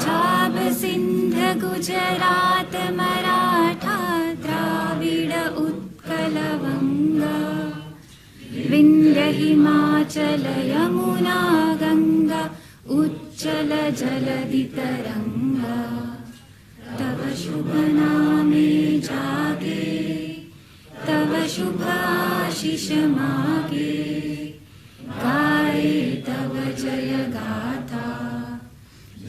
पंजाब सिंध गुजरात मराठा द्राविड उत्कल वंगा विंध्य हिमाचल यमुना गंगा उच्चल जलधि तरंगा। तव शुभ नामे जागे, तव शुभ आशीष मागे, गाये तव जय गाथा।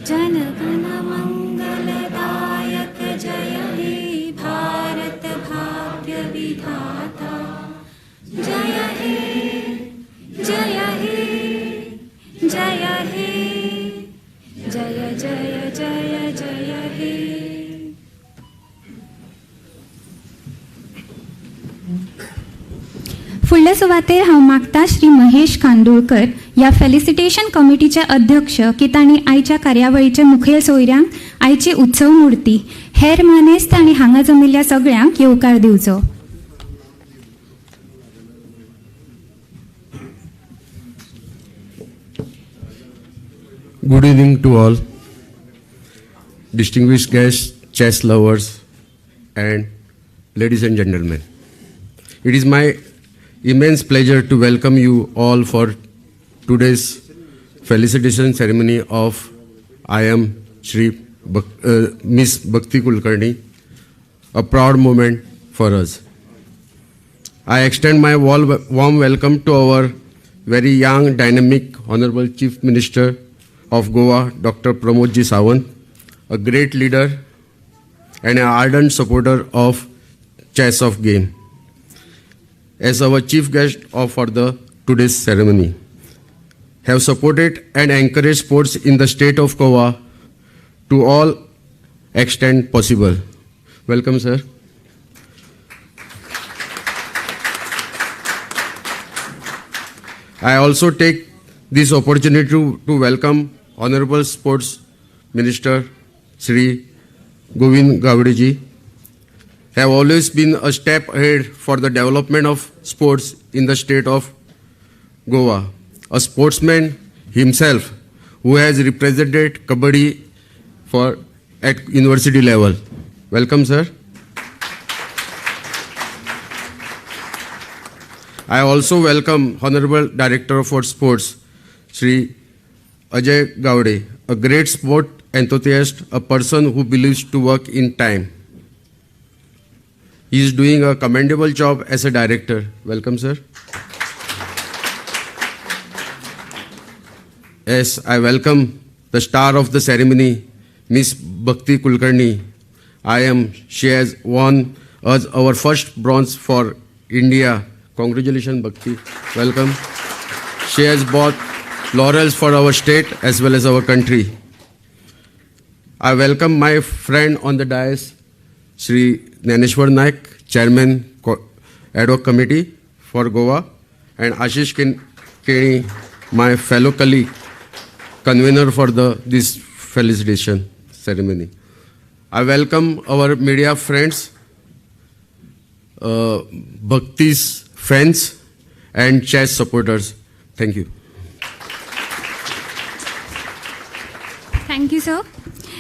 जन गण मंगलदायक जय हे भारत भाग्य विधाता। जय हे, जय हे, जय हे, जय जय जय जय हे। फुडल्या सुवातेर हांव मागता श्री महेश कांदोळकर ह्या फेलिसिटेशन कमिटीचे अध्यक्ष की तांणी आयच्या कार्यावळीचे मुखेल सोयऱ्यांक, आयची उत्सव मूर्ती, हेर मानेस्त आनी हांगा जमिल्ल्या सगळ्यांक येवकार दिवचो. Good evening to all distinguished guests, chess lovers, and ladies and gentlemen. It is my immense pleasure to welcome you all for today's felicitation ceremony of I am Shri Miss Bhakti Kulkarni, a proud moment for us. I extend my warm welcome to our very young, dynamic, Honorable Chief Minister of Goa, Dr. Pramod Ji Sawant, a great leader and an ardent supporter of chess of game, as our chief guest of for the today's ceremony, have supported and encouraged sports in the state of Goa to all extent possible. Welcome, sir. I also take this opportunity to welcome Honorable Sports Minister Shri Govind Gaude ji, have always been a step ahead for the development of sports in the state of Goa. A sportsman himself who has represented Kabaddi for at university level. Welcome, sir. I also welcome Honorable Director for Sports, Shri Ajay Gaude, a great sport enthusiast, a person who believes to work in time. He is doing a commendable job as a director. Welcome, sir. Yes, I welcome the star of the ceremony, Miss Bhakti Kulkarni. She has won us our first bronze for India. Congratulations, Bhakti. Welcome. She has bought laurels for our state as well as our country. I welcome my friend on the dais, Shri Dnyaneshwar Naik, Chairman, Ad Hoc Committee for Goa, and Ashish Keni, my fellow colleague, convener for this felicitation ceremony. I welcome our media friends, Bhakti's fans, and chess supporters. Thank you. Thank you, sir.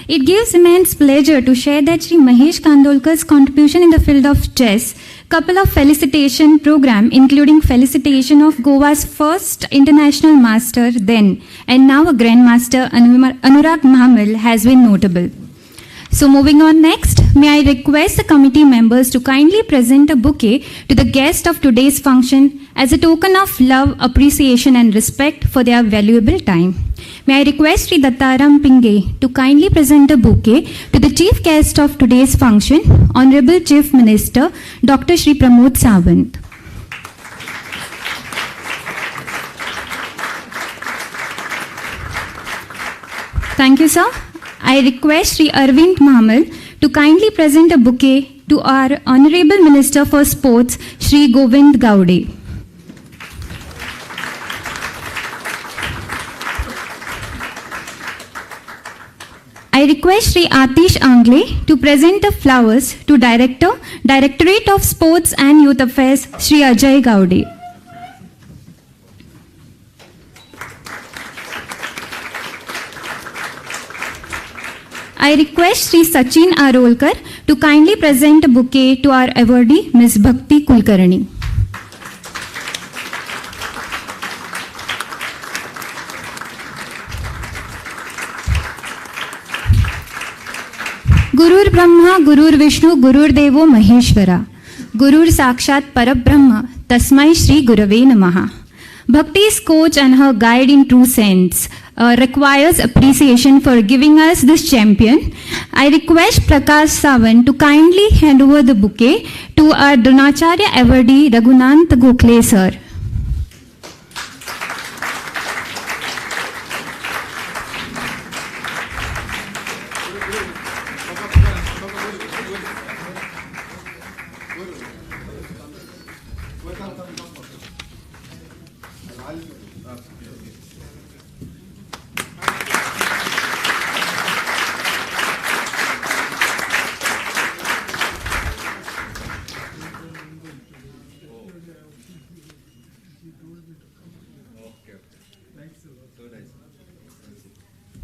It gives immense pleasure to share that Shri Mahesh Kandolkar's contribution in the field of chess, couple of felicitation program, including felicitation of Goa's first international master then and now a grandmaster Anurag Mhamal, has been notable. So moving on next, may I request the committee members to kindly present a bouquet to the guest of today's function as a token of love, appreciation and respect for their valuable time. May I request Sri Dattaram Pinge to kindly present a bouquet to the chief guest of today's function, Honorable Chief Minister Dr. Shri Pramod Sawant. Thank you, sir. I request Sri Arvind Mhamal to kindly present a bouquet to our Honorable Minister for Sports, Shri Govind Gaude. I request Shri Atish Angle to present the flowers to Director, Directorate of Sports and Youth Affairs, Shri Ajay Gaude. I request Sri Sachin Arolkar to kindly present a bouquet to our awardee, Ms. Bhakti Kulkarni. Gurur Brahma, Gurur Vishnu, Gurur Devo Maheshwara. Gurur Sakshat Parabrahma, Tasmai Shri Gurave Namaha. Bhakti's coach and her guide in true sense requires appreciation for giving us this champion. I request Prakash Sawan to kindly hand over the bouquet to our Dronacharya awardee Raghunath Gokhale sir.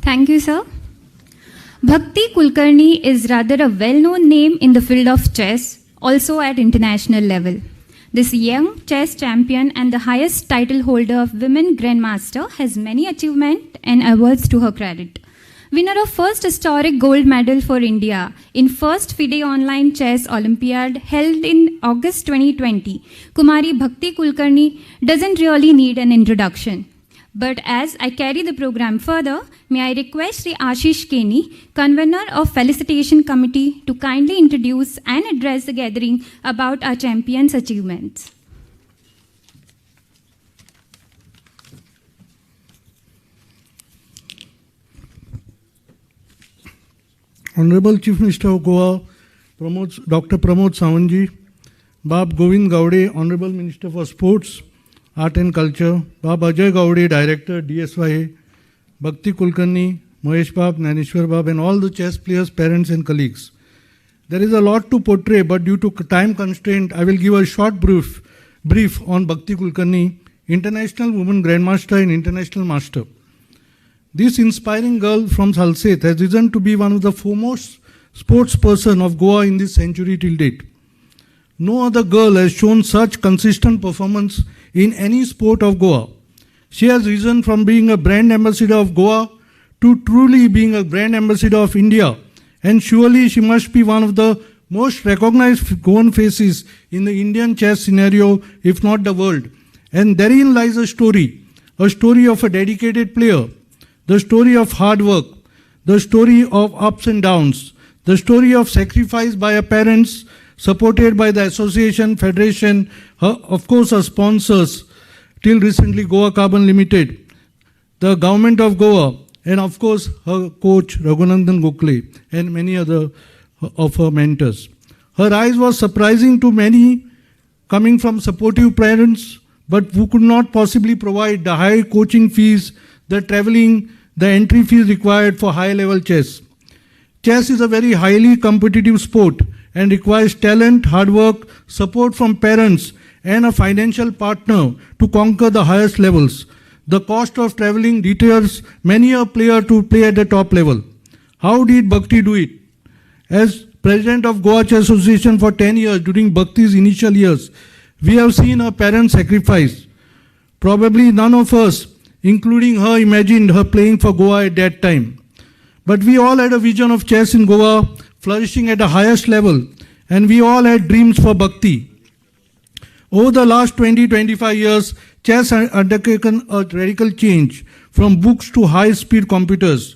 Thank you, sir. Bhakti Kulkarni is rather a well-known name in the field of chess, also at international level. This young chess champion and the highest title holder of Women Grandmaster has many achievements and awards to her credit. Winner of first historic gold medal for India in first FIDE Online Chess Olympiad held in August 2020, Kumari Bhakti Kulkarni doesn't really need an introduction. But as I carry the program further, may I request Sri Ashish Keni, convener of Felicitation Committee, to kindly introduce and address the gathering about our champion's achievements. Honorable Chief Minister of Goa, Dr. Pramod Sawantji, Bab Govind Gaude, Honorable Minister for Sports, Art and Culture, Bab Ajay Gaude, Director, DSYA, Bhakti Kulkarni, Mahesh Bab, Dnyaneshwar Bab, and all the chess players, parents and colleagues. There is a lot to portray, but due to time constraint, I will give a short brief on Bhakti Kulkarni, International Woman Grandmaster and International Master. This inspiring girl from Salcete has risen to be one of the foremost sports person of Goa in this century till date. No other girl has shown such consistent performance in any sport of Goa. She has risen from being a brand ambassador of Goa to truly being a brand ambassador of India. And surely she must be one of the most recognized Goan faces in the Indian chess scenario, if not the world. And therein lies a story of a dedicated player, the story of hard work, the story of ups and downs, the story of sacrifice by her parents, supported by the association, federation, her, of course her sponsors, till recently Goa Carbon Limited, the government of Goa, and of course her coach Raghunandan Gokhale and many other of her mentors. Her rise was surprising to many, coming from supportive parents, but who could not possibly provide the high coaching fees, the traveling, the entry fees required for high-level chess. Chess is a very highly competitive sport and requires talent, hard work, support from parents, and a financial partner to conquer the highest levels. The cost of traveling deters many a player to play at the top level. How did Bhakti do it? As president of Goa Chess Association for 10 years during Bhakti's initial years, we have seen her parents sacrifice. Probably none of us, including her, imagined her playing for Goa at that time. But we all had a vision of chess in Goa flourishing at the highest level, and we all had dreams for Bhakti. Over the last 20-25 years, chess has undertaken a radical change from books to high-speed computers.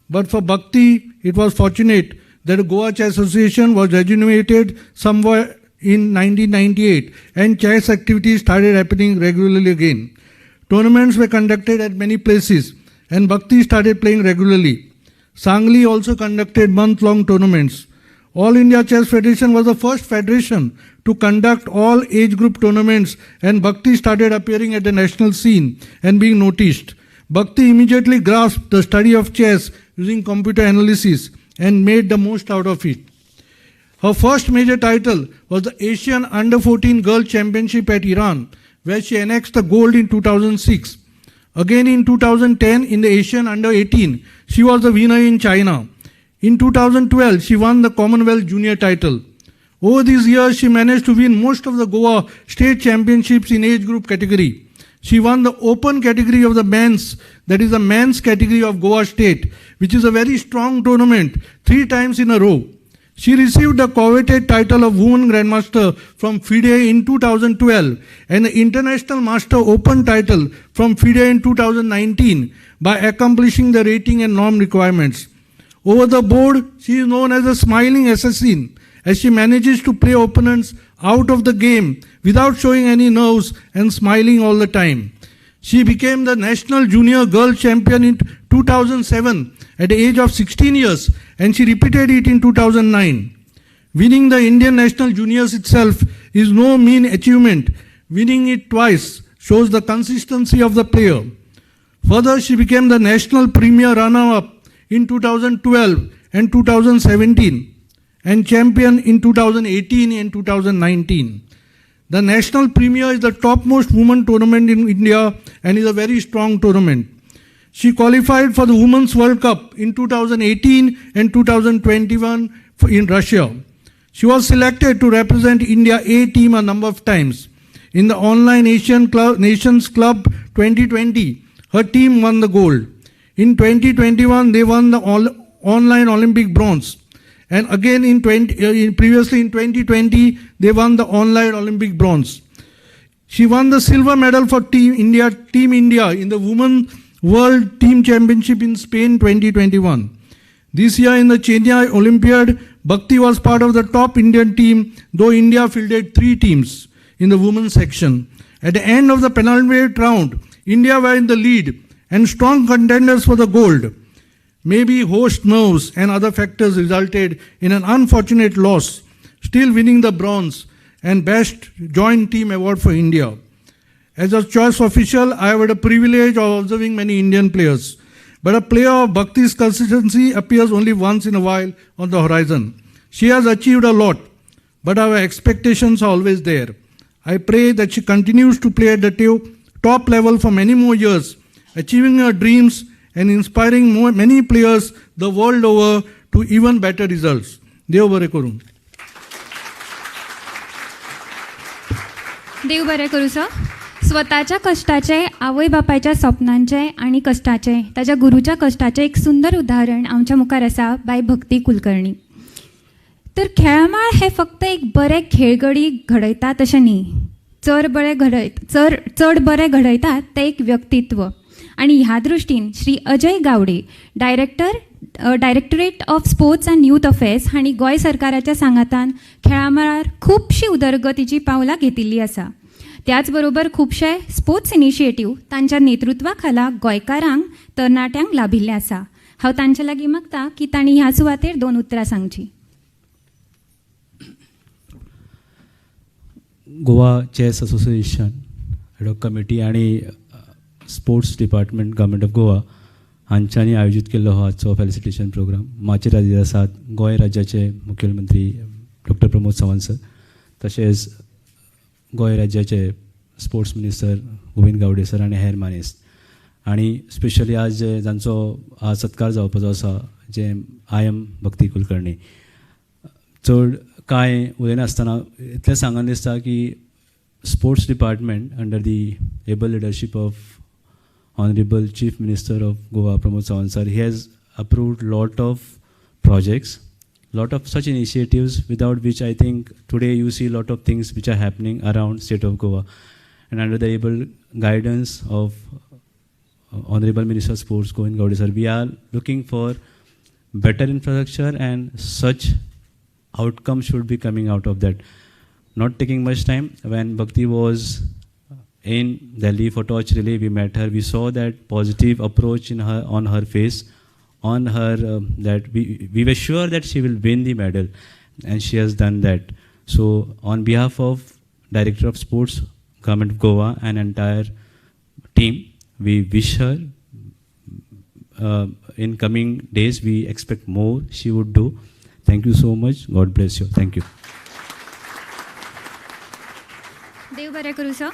But for Bhakti, it was fortunate that the Goa Chess Association was rejuvenated somewhere in 1998, and chess activities started happening regularly again. Tournaments were conducted at many places, and Bhakti started playing regularly. Sangli also conducted month-long tournaments. All India Chess Federation was the first federation to conduct all age group tournaments, and Bhakti started appearing at the national scene and being noticed. Bhakti immediately grasped the study of chess using computer analysis and made the most out of it. Her first major title was the Asian Under-14 Girl Championship at Iran, where she annexed the gold in 2006. Again in 2010, in the Asian Under-18, she was the winner in China. In 2012, she won the Commonwealth Junior title. Over these years, she managed to win most of the Goa state championships in age group category. She won the open category of the men's, that is the men's category of Goa state, which is a very strong tournament, 3 times in a row. She received the coveted title of Woman Grandmaster from FIDE in 2012 and the International Master Open title from FIDE in 2019 by accomplishing the rating and norm requirements. Over the board, she is known as a smiling assassin, as she manages to play opponents out of the game without showing any nerves and smiling all the time. She became the national junior girl champion in 2007 at the age of 16 years, and she repeated it in 2009. Winning the Indian National Juniors itself is no mean achievement. Winning it twice shows the consistency of the player. Further, she became the national premier runner-up in 2012 and 2017 and champion in 2018 and 2019. The National Premier is the topmost women tournament in India and is a very strong tournament. She qualified for the Women's World Cup in 2018 and 2021 in Russia. She was selected to represent India A team a number of times. In the online Asian Nations Club 2020, her team won the gold. In 2021, they won the online Olympic bronze. And again, previously in 2020, they won the online Olympic bronze. She won the silver medal for Team India in the Women's World Team Championship in Spain 2021. This year in the Chennai Olympiad, Bhakti was part of the top Indian team, though India fielded 3 teams in the women's section. At the end of the penultimate round, India were in the lead and strong contenders for the gold. Maybe host nerves and other factors resulted in an unfortunate loss, still winning the bronze and best joint team award for India. As a chess official, I have had a privilege of observing many Indian players. But a player of Bhakti's consistency appears only once in a while on the horizon. She has achieved a lot, but our expectations are always there. I pray that she continues to play at the top level for many more years, achieving her dreams and inspiring many players the world over to even better results. Dev बरें करूं. देव बरें करूं sir. स्वताच्या कश्टाचें, आवय बापायच्या स्वप्नांचें आनी कश्टाचें, ताच्या गुरूच्या कश्टाचें एक सुंदर उदाहरण आमच्या मुखार आसा बाय भक्ती कुलकर्णी. तर खेळामळ हें फक्त एक बरें खेळगडी घडयतात अशें न्ही, चड बरें घडयतात तें एक व्यक्तित्व. आनी ह्या दृश्टीन Shri Ajay Gawde, directorate of sports and youth affairs हांणी गोंय सरकाराच्या सांगातान खेळामळार खुबशी उदरगतीची पावलां घेतिल्लीं आसा. त्याच बरोबर खुबशे स्पोर्ट्स इनिशिएटीव तांच्या नेतृत्वा खाला गोंयकारांक, तरणाट्यांक लाभिल्ले आसा. हांव तांचे लागीं मागता की तांणी ह्या सुवातेर 2 उतरां सांगची. Goa chess association ad hoc committee आनी sports department government of Goa हांच्यांनी आयोजीत केल्लो हो आजचो फेलिसिटेशन प्रोग्राम. माचयेर हाजीर आसात गोंय राज्याचे मुखेलमंत्री डॉक्टर प्रमोद सावंत सर, तशेंच गोंय राज्याचे sports minister Govind Gawde sir आनी हेर मानेस्त. आनी स्पेशली आज जे जांचो आज सत्कार जावपाचो आसा जे I am भक्ती कुलकर्णी. चड कांय उलयनासतना इतलें सांगन दिसता की sports department under the able leadership of Honorable Chief Minister of Goa, Pramod Sawant sir, he has approved lot of projects, lot of such initiatives without which I think today you see lot of things which are happening around state of Goa. And under the able guidance of Honorable Minister of Sports, Govind Gaude sir, we are looking for better infrastructure and such outcomes should be coming out of that. Not taking much time, when Bhakti was in Delhi for torch relay, we met her. We saw that positive approach in her, on her face, on her, that we were sure that she will win the medal, and she has done that. So on behalf of Director of Sports, Government of Goa and entire team, we wish her in coming days, we expect more she would do. Thank you so much. God bless you. Thank you. देव बरें करूं sir.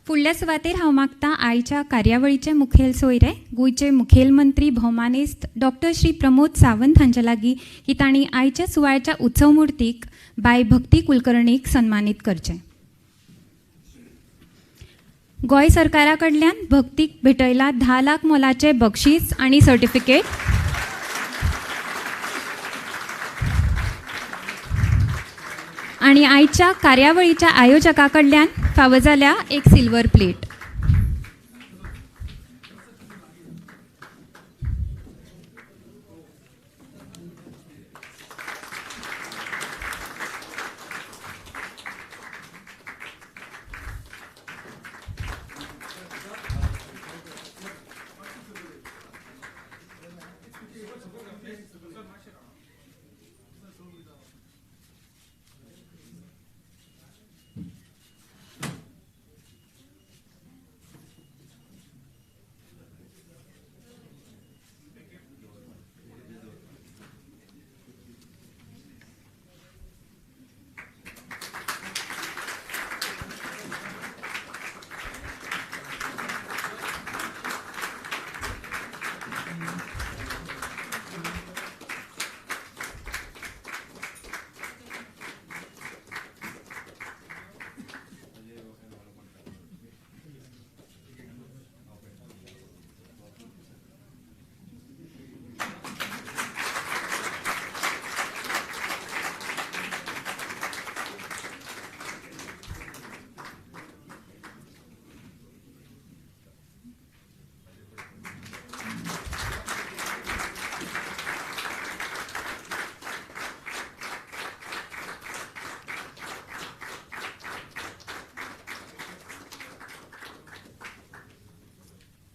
फुडल्या सुवातेर हांव मागता आयच्या कार्यावळीचे मुखेल सोयरे गोंयचे मुखेलमंत्री भोवमानेस्त डॉक्टर श्री प्रमोद सावंत हांचे लागीं की तांणी आयच्या सुवाळ्याच्या उत्सवमुर्तीक बाय भक्ती कुलकर्णीक सन्मानीत करचें. गोंय सरकारा कडल्यान भक्तीक भेटयला 10 लाख मोलाचें बक्षीस आनी सर्टिफिकेट. आनी आयच्या कार्यावळीच्या आयोजका कडल्यान फावो जाल्या एक silver plate.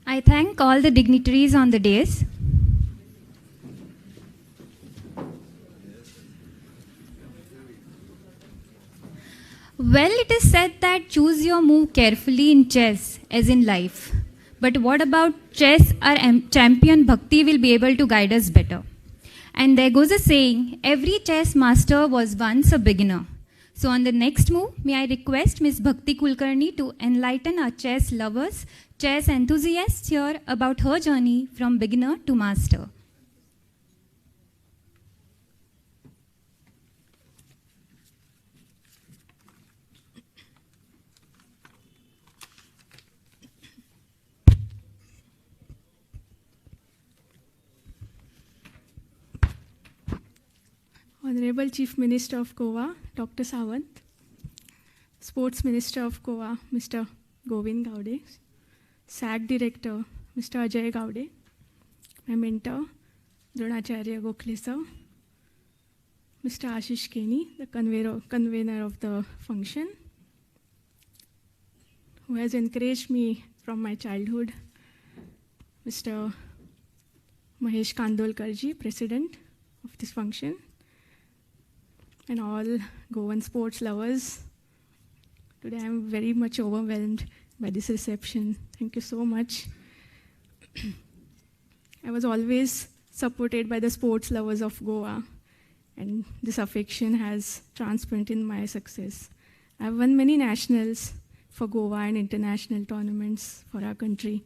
I thank all the dignitaries on the dais. Well, it is said that choose your move carefully in chess as in life. But what about chess? Our champion Bhakti will be able to guide us better. And there goes a saying, every chess master was once a beginner. So on the next move, may I request Ms. Bhakti Kulkarni to enlighten our chess lovers, chess enthusiasts here about her journey from beginner to master. Honorable Chief Minister of Goa, Dr. Sawant, Sports Minister of Goa, Mr. Govind Gaude, SAC Director, Mr. Ajay Gaude, my mentor, Dronacharya Gokhale sir, Mr. Ashish Keni, the convener of the function, who has encouraged me from my childhood, Mr. Mahesh Kandolkar ji, President of this function, and all Goan sports lovers. Today I am very much overwhelmed by this reception. Thank you so much. I was always supported by the sports lovers of Goa, and this affection has transparent in my success. I've won many nationals for Goa and international tournaments for our country.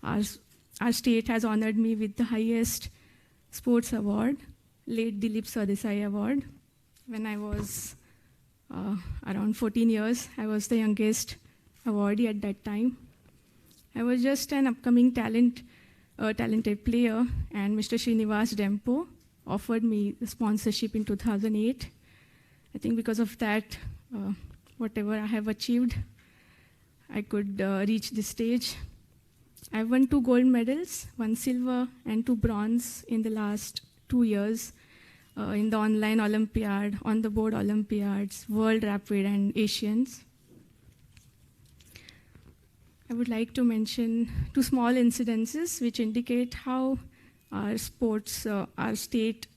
Our state has honored me with the highest sports award, late Dilip Sardesai Award. When I was around 14 years, I was the youngest awardee at that time. I was just an upcoming talented player, and Mr. Srinivas Dempo offered me the sponsorship in 2008. I think because of that, whatever I have achieved, I could reach this stage. I won 2 gold medals, 1 silver and 2 bronze in the last 2 years. In the online Olympiad, on the board Olympiads, World Rapid and Asians. I would like to mention 2 small incidences which indicate how our sports, our state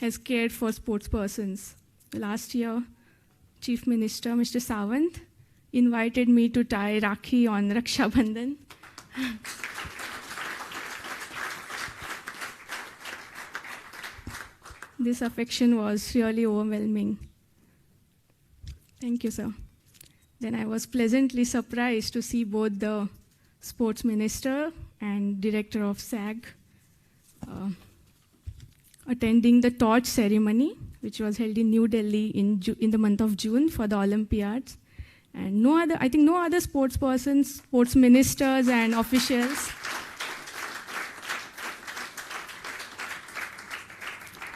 has cared for sports persons. Last year, Chief Minister Mr. Sawant invited me to tie Rakhi on Raksha Bandhan. This affection was really overwhelming. Thank you, sir. Then I was pleasantly surprised to see both the sports minister and director of SAG attending the torch ceremony, which was held in New Delhi in the month of June for the Olympiads. And no other, I think no other sports persons, sports ministers and officials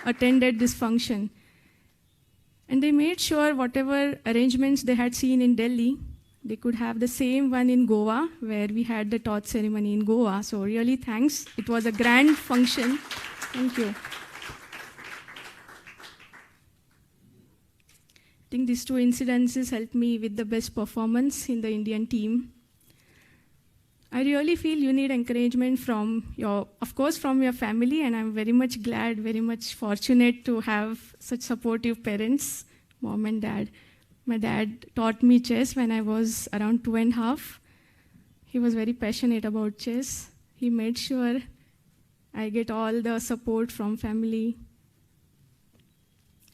attended this function. And they made sure whatever arrangements they had seen in Delhi, they could have the same one in Goa, where we had the torch ceremony in Goa. So really thanks. It was a grand function. Thank you. I think these two incidences helped me with the best performance in the Indian team. I really feel you need encouragement from your, of course, from your family, and I'm very much glad, very much fortunate to have such supportive parents, mom and dad. My dad taught me chess when I was around 2.5. He was very passionate about chess. He made sure I get all the support from family.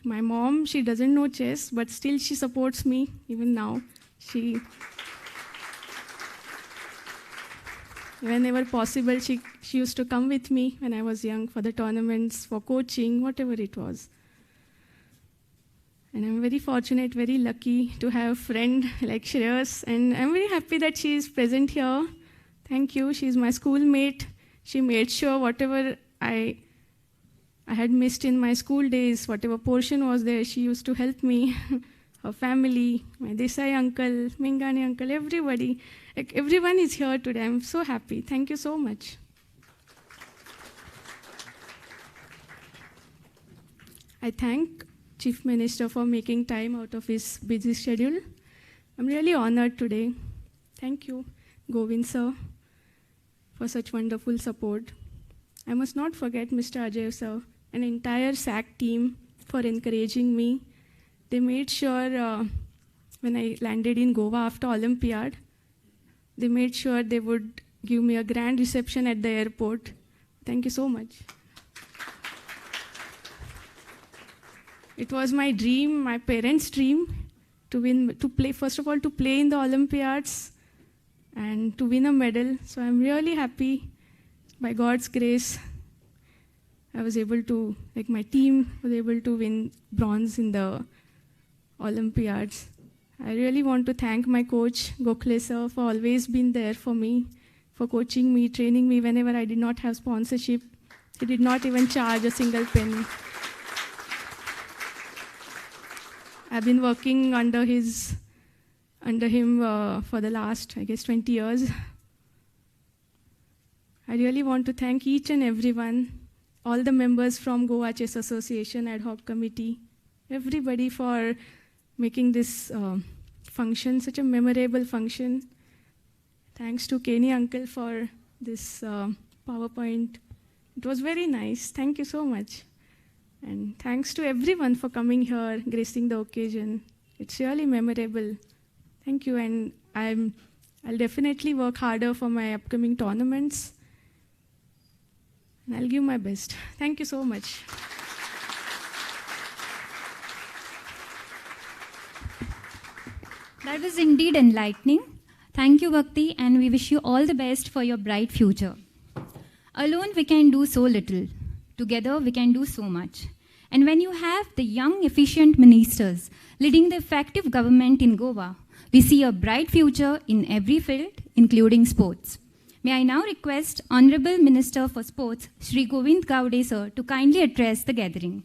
My mom, she doesn't know chess, but still she supports me even now. She, whenever possible, she used to come with me when I was young for the tournaments, for coaching, whatever it was. And I'm very fortunate, very lucky to have a friend like Shreyas, and I'm very happy that she is present here. Thank you. She's my schoolmate. She made sure whatever I had missed in my school days, whatever portion was there, she used to help me. Her family, my Desai uncle, Mingani uncle, everybody. Like, everyone is here today. I'm so happy. Thank you so much. I thank Chief Minister for making time out of his busy schedule. I'm really honored today. Thank you, Govind sir, for such wonderful support. I must not forget Mr. Ajay sir and entire SAC team for encouraging me. They made sure when I landed in Goa after Olympiad, they made sure they would give me a grand reception at the airport. Thank you so much. It was my dream, my parents' dream, to win, to play, first of all, to play in the Olympiads and to win a medal. So I'm really happy. By God's grace, I was able to, like my team was able to win bronze in the Olympiads. I really want to thank my coach, Gokhale sir, for always being there for me, for coaching me, training me whenever I did not have sponsorship. He did not even charge a single penny. I've been working under him for the last, I guess, 20 years. I really want to thank each and everyone, all the members from Goa Chess Association Ad Hoc Committee, everybody for making this function such a memorable function. Thanks to Kenny uncle for this PowerPoint. It was very nice. Thank you so much. And thanks to everyone for coming here, gracing the occasion. It's really memorable. Thank you, and I'll definitely work harder for my upcoming tournaments. And I'll give my best. Thank you so much. That was indeed enlightening. Thank you, Bhakti, and we wish you all the best for your bright future. Alone, we can do so little. Together, we can do so much. And when you have the young, efficient ministers leading the effective government in Goa, we see a bright future in every field, including sports. May I now request Honorable Minister for Sports, Shri Govind Gaude sir, to kindly address the gathering.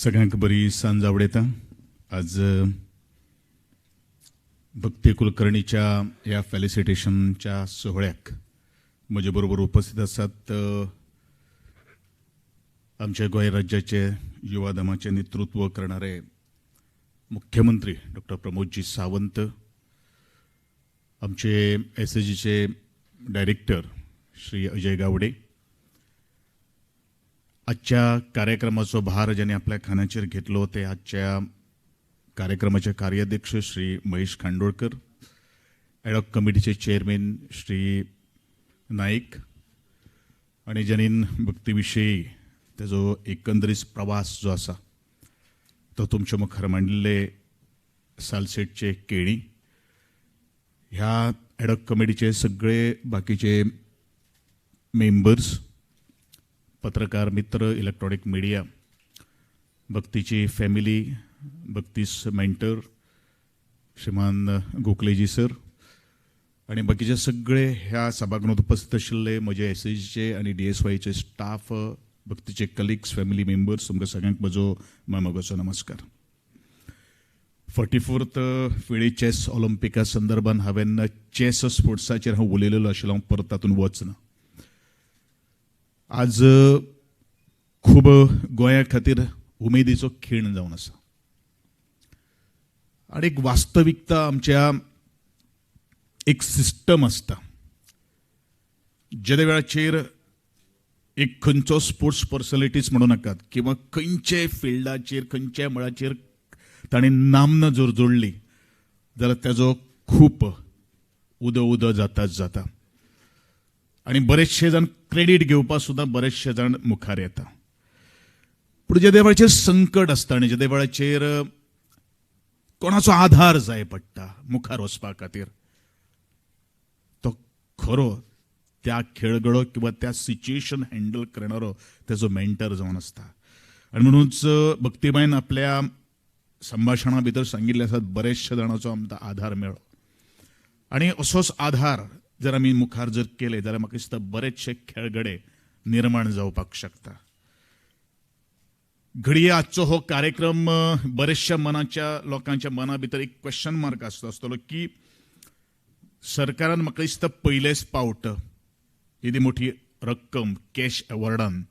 सगळ्यांक बरी सांज आवडयता. आज भक्ती कुलकर्णीच्या ह्या फेलिसिटेशनच्या सोहळ्याक म्हजे बरोबर उपस्थित आसात आमच्या गोंय राज्याचे युवा दमाचे नेतृत्व करणारे मुख्यमंत्री डॉक्टर प्रमोदजी सावंत, आमचे एसएजीचे डायरेक्टर श्री अजय गावडे, आजच्या कार्यक्रमाचो भार ज्यांनी आपल्या खांद्याचेर घेतलो ते आजच्या कार्यक्रमाचे कार्याध्यक्ष श्री महेश खांडोळकर, एडॉक कमिटीचे चेअरमॅन श्री नाईक आणि ज्यांनी भक्तीविषयी तेजो एकंदरीत प्रवास जो आसा तो तुमच्या मुखार मांडिल्ले सालसेटचे केणी, ह्या एडॉक कमिटीचे सगळे बाकीचे मेंबर्स, पत्रकार मित्र, इलेक्ट्रॉनिक मिडिया, भक्तीची फॅमिली, भक्तीस मेंटर श्रीमान गोखलेजी सर आणि बाकीचे सगळे ह्या सभागृहात उपस्थित आशिल्ले म्हजे एस एजीचे आनी डी एस वायचे स्टाफ, भक्तीचे कलिग्स, फॅमिली मेंबर्स, तुमकां सगळ्यांक म्हजो मामोगाचो नमस्कार. 44th FIDE chess ऑलिम्पिका संदर्भात हांवें चॅस स्पोर्ट्साचेर हांव उलयलेलो आशिल्लो, हांव परत तातूंत वचना. आज खूब गोंया खातीर उमेदीचो खीण जावन आसा आनी एक वास्तविकता आमच्या एक सिस्टम आसता जेदे वेळाचेर एक खंयचो स्पोर्ट्स पर्सनॅलिटीज म्हणू नाकात किंवा खंयचे फिल्डाचेर खंयच्या मळाचेर ताणें नामना जर जोडली जाल्यार ताजो खूब उदो उदो जाताच जाता आनी बरेचशे जाण क्रेडीट घेवपाक सुद्दां बरेचशे जाण मुखार येता. पूण जेदे वेळाचेर संकट आसता आनी जेदे वेळाचेर कोणाचो आधार जाय पडटा मुखार वचपा खातीर, तो खरो त्या खेळगडो किंवा त्या सिच्युएशन हँडल करणारो तेजो मेंटर जावन आसता. आनी म्हणूनच भक्तीबायन आपल्या संभाशणा भितर सांगिल्लें आसा, बरेचशे जाणांचो आमकां आधार मेळ्ळो आनी असोच आधार जर आमी मुखार जर केले जाल्यार म्हाका दिसता बरेचशे खेळगडे निर्माण जावपाक शकता. घडये आजचो हो कार्यक्रम बरेचशा मनाच्या लोकांच्या मना भितर एक क्वेश्चन मार्क आसता आसतलो की सरकारान म्हाका दिसता पयलेच पावट येदी मोठी रक्कम कॅश अवॉर्डान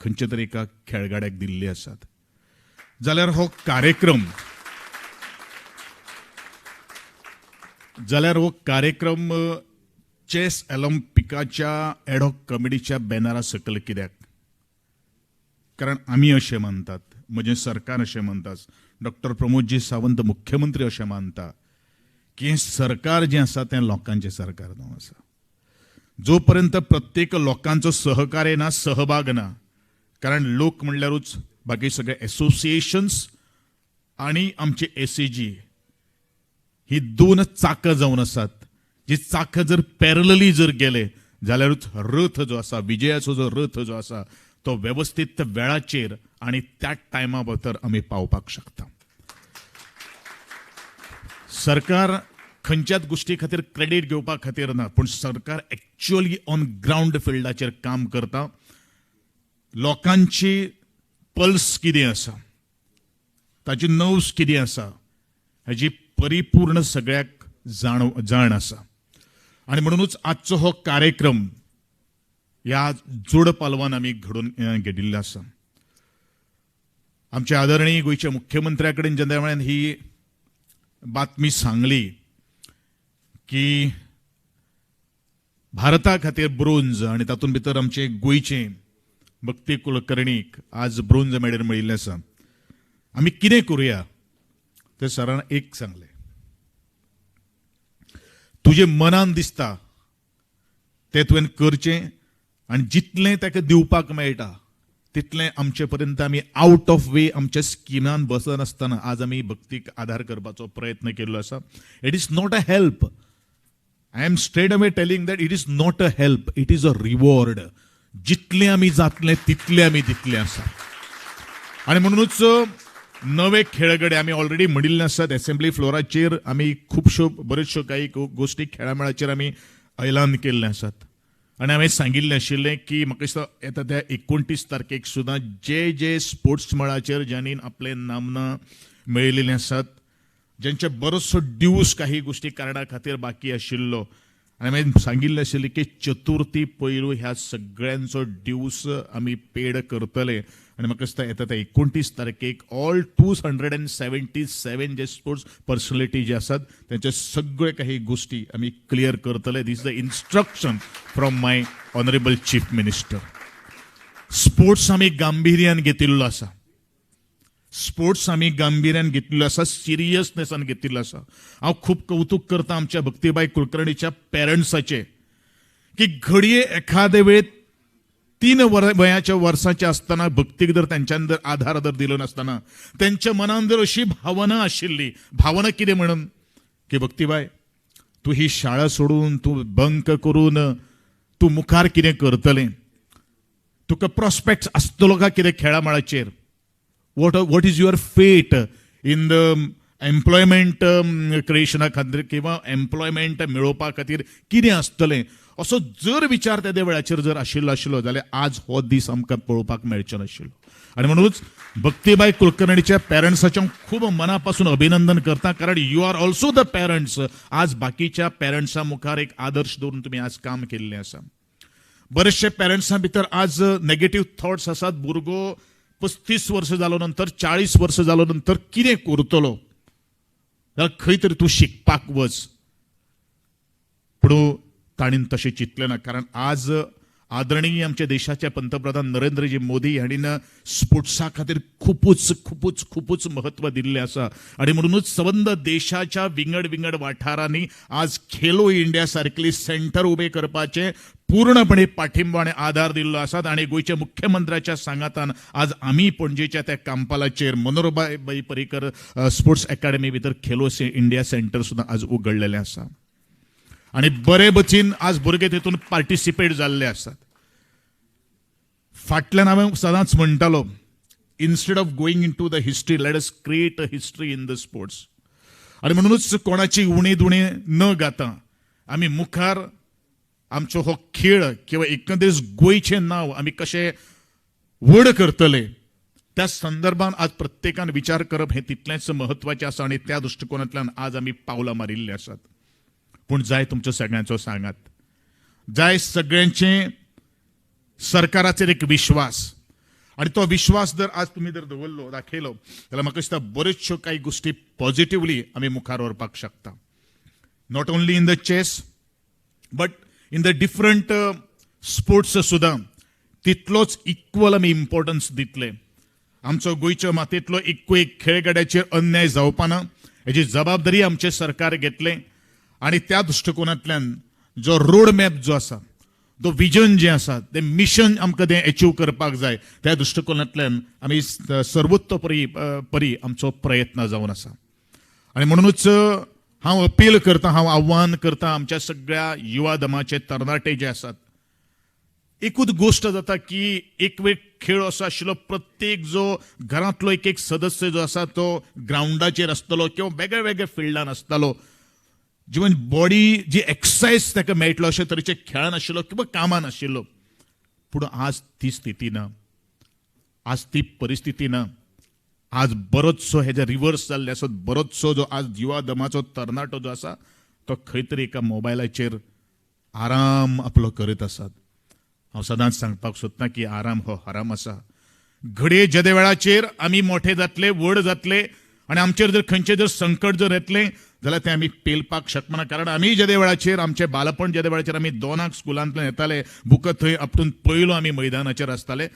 खंयच्या तरी एका खेळगड्याक दिल्ली आसात, जाल्यार हो कार्यक्रम चॅस ऑलिम्पिकाच्या एडॉक कमिटीच्या बॅनरा सकयल कित्याक? कारण आमी अशें मानतात, म्हजें सरकार अशें मानता, डॉक्टर प्रमोदजी सावंत मुख्यमंत्री अशें मानता की हें सरकार जें आसा तें लोकांचें सरकार जावन आसा. जो पर्यंत प्रत्येक लोकांचो सहकार्य ना, सहभाग ना, कारण लोक म्हणल्यारूच बाकी सगळे एसोसिएशन्स आनी आमचे एस ए जी ही दोन चाकां जावन आसात, जी चाकां जर पॅरलली जर गेले जाल्यारूच रथ जो आसा, विजयाचो जो रथ जो आसा तो वेवस्थीत वेळाचेर आनी त्या टायमा भितर आमी पावपाक शकता. सरकार खंयच्याच गोश्टी खातीर क्रेडीट घेवपा खातीर ना, पूण सरकार एक्च्युअली ऑन ग्रावंड फिल्डाचेर काम करता. लोकांची पल्स कितें आसा, ताची नव्स कितें आसा, हाजी परिपूर्ण सगळ्याक जाण आसा. आनी म्हणुनूच आजचो हो कार्यक्रम ह्या जोड पालवान आमी घडोवन घेतिल्लो आसा. आमच्या आदरणीय गोंयच्या मुख्यमंत्र्या कडेन जेन्ना हांवें ही बातमी सांगली की भारता खातीर ब्रोंज आनी तातूंत भितर आमचे गोंयचे भक्ती कुलकर्णीक आज ब्रोंज मेडल मेळिल्लें आसा, आमी कितें करुया? ते सरान एक सांगलें, तुजे मनान दिसता तें तुवें करचें आनी जितलें ताका दिवपाक मेळटा तितलें आमचे पर्यंत आमी आवट ऑफ वे आमच्या स्किमान बसनासतना आज आमी भक्तीक आधार करपाचो प्रयत्न केल्लो आसा. It is not a help, I am straight away telling that it is not a help, it is a reward. जितलें आमी जातलें तितलें आमी दितलें आसा. आनी म्हणुनूच नवे खेळगडे आमी ऑलरेडी म्हणिल्ले आसात, एसेंब्ली फ्लोराचेर आमी खुबश्यो बऱ्योचश्यो काही गोश्टी खेळामेळाचेर आमी ऐलान केल्ले आसात आनी हांवें सांगिल्लें आशिल्लें की म्हाका दिसता येता त्या 29 तारखेक सुद्दां जे जे स्पोर्ट्स मळाचेर ज्यांनी आपलें नामना मेळयलेलीं आसात, ज्यांचे बरोचसो ड्यूस काही गोश्टी कारणा खातीर बाकी आशिल्लो, आनी हांवें सांगिल्लें आशिल्लें की चतुर्थी पयलू ह्या सगळ्यांचो ड्यूस आमी पेड करतले. आनी म्हाका दिसता येता त्या 29 तारखेक ऑल 277 जे स्पोर्ट्स पर्सनॅलिटी जे आसात तेंचे सगळे काही गोश्टी आमी क्लियर करतले. This is the instruction from my honourable chief minister. Sports आमी गांभिर्यान घेतिल्लो आसा, स्पोर्ट्स आमी गांभिर्यान घेतिल्लो आसा, सिरियसनेसान घेतिल्लो आसा. हांव खूब कौतूक करता आमच्या भक्तीबाय कुलकर्णीच्या पेरंट्साचें की घडये एखादे वेळ 3 वयाच्या वर्साचे आसतना भक्तीक जर तेंच्यान जर आधार जर दिलो नासतना तेंच्या मनान जर अशी भावना आशिल्ली, भावना कितें म्हणून की भक्तीबाय तूं ही शाळा सोडून तूं बंक करून तूं मुखार कितें करतलें, तुका प्रोस्पेक्ट आसतलो काय कितें खेळा मळाचेर, what is your fate in the employment क्रिएशना खातीर किंवा एम्प्लॉयमेंट मेळोवपा खातीर कितें आसतलें, असो जर विचार तेद्या वेळाचेर जर आशिल्लो आशिल्लो जाल्यार आज हो दीस आमकां पळोवपाक मेळचो नाशिल्लो. आनी म्हणूनच भक्तीबाय कुलकर्णीच्या पेरंट्साचें खूब मना पासून अभिनंदन करता, कारण you are also the parents. आज बाकीच्या पेरंट्सां मुखार एक आदर्श दवरून तुमी आज काम केल्लें आसा. बरेचशे पेरंट्सां भितर आज नेगेटीव थॉट्स आसात, भुरगो 35 वर्सां जालो नंतर 40 वर्सां जालो नंतर कितें करतलो, जाल्यार खंय तरी तूं शिकपाक वच. पूण ताणें तशें चिंतलें ना, कारण आज आदरणीय आमच्या देशाचे पंतप्रधान नरेंद्रजी मोदी हांणी स्पोर्ट्सा खातीर खुपूच खुपूच खुपूच म्हत्व दिल्लें आसा. आनी म्हणूनच सबंद देशाच्या विंगड विंगड वाठारांनी आज खेलो इंडिया सारकेली सेंटर उबे करपाचें पूर्णपणे पाठिंबो आनी आधार दिल्लो आसा. आनी गोंयच्या मुख्यमंत्र्याच्या सांगातान आज आमी पणजेच्या त्या कांपालाचेर मनोहरबाई पर्रीकर स्पोर्ट्स एकाडमी भितर खेलो इंडिया सेंटर सुद्दां आज उगडलेलें आसा. आनी बरे बचीन आज भुरगे तितून पार्टिसिपेट जाल्ले आसात. फाटल्यान हांवें सदांच म्हणटालो, instead of going into the history let us create a history in the sports. आनी म्हणूनच कोणाची उणी दुणी न गाता आमी मुखार आमचो हो खेळ किंवा एकंदरीत गोंयचें नांव आमी कशें व्हड करतले त्या संदर्भान आज प्रत्येकान विचार करप हें तितलेंच म्हत्वाचें आसा. आनी त्या दृश्टिकोनांतल्यान आज आमी पावलां मारिल्लीं आसात. पूण जाय तुमच्या सगळ्यांचो सांगात, जाय सगळ्यांचें सरकाराचेर एक विश्वास, आनी तो विश्वास जर आज तुमी जर दवरलो दाखयलो जाल्यार म्हाका दिसता बऱ्योचश्यो कांय गोश्टी पॉजिटिवली आमी मुखार व्हरपाक शकता. Not only in the chess but in the different sports सुद्दां तितलोच इक्वल आमी इम्पॉर्टन्स दितले. आमचो गोंयच्या मातयेंतलो एकूय एक खेळगड्याचेर अन्याय जावपाना हेजी जबाबदारी आमचें सरकार घेतलें. आनी त्या दृश्टिकोनांतल्यान जो रोड मॅप जो आसा, तो विजन जें आसा, तें मिशन आमकां तें एचीव करपाक जाय. त्या दृश्टिकोनांतल्यान आमी सर्वोत्तोपरी परी आमचो प्रयत्न जावन आसा. आनी म्हणूनच हांव अपील करता, हांव आव्हान करता आमच्या सगळ्या युवा दमाचे तरणाटे जे आसात, एकूच गोश्ट जाता की एक वेळ खेळ असो आशिल्लो प्रत्येक जो घरांतलो एक एक सदस्य जो आसा तो ग्रावंडाचेर आसतलो किंवा वेगळ्या वेगळ्या फिल्डान आसतालो, जिवन बॉडी जी एक्सरसायज ताका मेळटलो अशे तरेचे खेळान आशिल्लो किंवा कामान आशिल्लो. पूण आज ती स्थिती ना, आज ती परिस्थिती ना. आज बरोचसो हेजे रिवर्स जाल्ले आसा. बरोचसो जो आज युवा दमाचो तरणाटो जो आसा तो खंय तरी एका मोबायलाचेर आराम आपलो करीत आसात. हांव सदांच सांगपाक सोदतां की आराम हो हराम आसा. घडये जेदे वेळाचेर आमी मोठे जातले, व्हड जातले आनी आमचेर जर खंयचें जर संकट जर येतलें जाल्यार तें आमी पेलपाक शकना. कारण आमी जेदे वेळाचेर आमचें बालपण जेदे वेळाचेर आमी 2 स्कुलांतल्यान येताले, बुकां थंय आपटून पयलो आमी मैदानाचेर आसताले.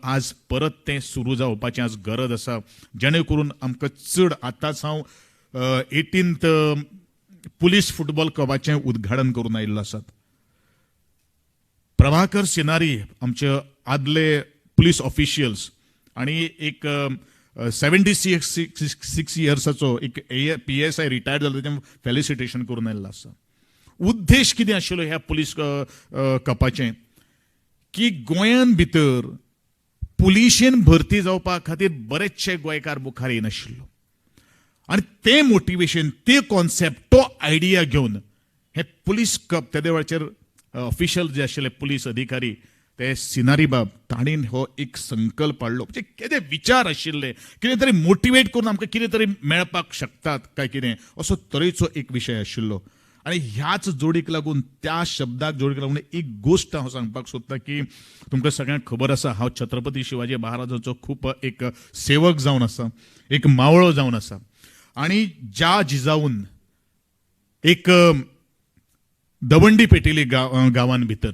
आज परत तें सुरू जावपाचें आज गरज आसा, जेणे करून आमकां चड. आतांच हांव 18th police football क्लबाचें उद्घाटन करून आयिल्लो आसात. प्रभाकर सिनारी आमचे आदले पुलीस ऑफिशियल्स आनी एक 76 इयर्साचो एक PSI retired जालो, तेजें फेलिसिटेशन करून आयिल्लो आसा. उद्देश कितें आशिल्लो ह्या पुलीस कपाचें की गोंयान भितर पुलिशेन भरती जावपा खातीर बरेचशे गोंयकार मुखार येनाशिल्लो आनी तें मोटिवेशन, ते कॉन्सेप्ट, तो आयडिया घेवन हे पुलीस कप तेदे वेळाचेर ऑफिशियल जे आशिल्ले पुलीस अधिकारी ते सिनारी बाब ताणें हो एक संकल्प हाडलो. म्हणजे कितें विचार आशिल्ले, कितें तरी मोटिवेट करून आमकां कितें तरी मेळपाक शकतात काय कितें असो तरेचो एक विशय आशिल्लो. आनी ह्याच जोडीक लागून, त्या शब्दाक जोडीक लागून एक गोश्ट हांव सांगपाक सोदतां की तुमकां सगळ्यांक खबर आसा, हांव छत्रपती शिवाजी महाराजाचो खूब एक सेवक जावन आसा, एक मावळो जावन आसा. आनी ज्या जिजाऊन एक दवंडी पेटिली गांवान भितर,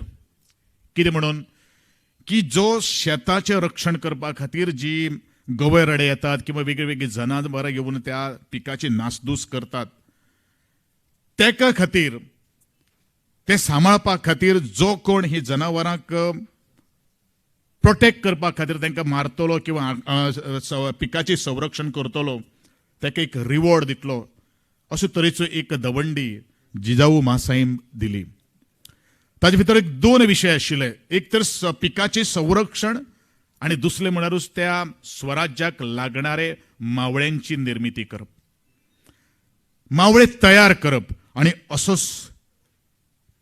कितें म्हणून की जो शेताचें रक्षण करपा खातीर जी गवे रडे येतात किंवा वेगळी वेगळी जनावरां येवन त्या पिकाची नासधूस करतात, तेका खातीर ते सांबाळपा खातीर जो कोण ही जनावरांक प्रोटेक्ट करपा खातीर तांकां मारतलो किंवा पिकाचें संरक्षण करतलो ताका एक रिवॉर्ड दितलो अशे तरेचो एक दवंडी जिजाऊ मासाहेब दिली. ताजे भितर एक दोन विशय आशिल्ले, एक तर पिकाचें संरक्षण आनी दुसरें म्हळ्यारूच त्या स्वराज्याक लागणारे मावळ्यांची निर्मिती करप, मावळे तयार करप. आनी असोच